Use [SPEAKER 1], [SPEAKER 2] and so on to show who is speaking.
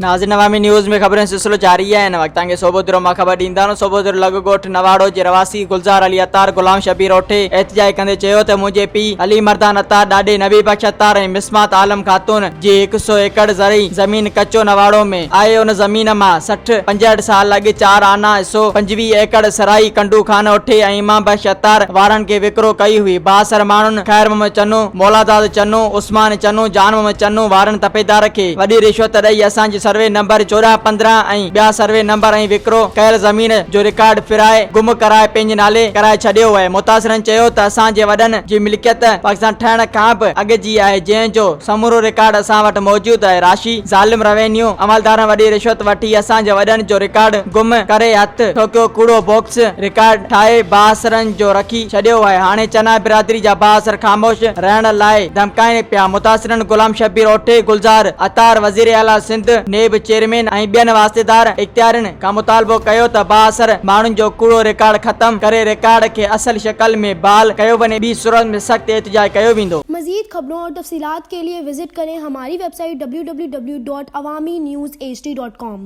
[SPEAKER 1] ناظرين عوامي نيوز ۾ خبرن جو سلسلو جاري آهي هن وقت توهان کي صوبوديرو مان خبر ڏيندا هلون صوبوديرو لڳ ڳوٺ نواڙو جي رهواسي گلزار علي عطار غلام شبير اوٺي احتجاج ڪندي چيو ته منهنجي پيء علي مردان عطار ڏاڏي نبي بخش عطار ۽ مسمات عالم خاتون جي هڪ سو ايڪڙ زرعي زمين ڪچو نواڙو ۾ آهي ان زمين مان 60 65 سال اڳ چار آنا حصو 25 ايڪڙ سرائي ڪنڊو خان اوٺي ۽ امام بخش عطار وارن کي وڪرو ڪئي هئي بااثر ماڻهن خير محمد چنو مولاداد چنو عثمان چنو جان محمد چنو وارن تپيدار کي وڏي رشوت ڏئي اسان جي سروي نمبر 14، 15 ۽ ٻيا سروي نمبر ۽ وڪرو ڪيل زمين جو رڪارڊ ڦرائي گم ڪرائي پنهنجي نالي ڪرائي ڇڏيو آهي. متاثرن چيو ته اسان جي وڏن جي ملڪيت پاڪستان ٺهڻ کان به اڳ جي آهي جنهن جو سمورو رڪارڊ اسان وٽ موجود آهي راشي ظالم روينيو عملدارن وڏي رشوت وٺي اسان جي وڏن جو رڪارڊ گم ڪري هٿ ٺوڪيو ڪوڙو بوڪس رڪارڊ ٺاهي بااثرن جو رکي ڇڏيو آهي هاڻي چنا برادري جا بااثر خاموش رهڻ لاء ڌمڪائين پيا متاثرن غلام شبير اوٺي، گلزار عطار، وزيراعليٰ سنڌ، نيب چيئرمين ۽ ٻين واسطيدار اختيارين کان مطالبو ڪيو ته بااثر ماڻهن جو ڪوڙو رڪارڊ ختم ڪري رڪارڊ کي اصل شڪل ۾ بحال ڪيو وڃي ٻي صورت ۾ سخت احتجاج ڪيو ويندو.
[SPEAKER 2] مزيد خبرون اور تفصيلات کے لئے وزٽ کریں ہماری web site www.awamiNewsHD.com.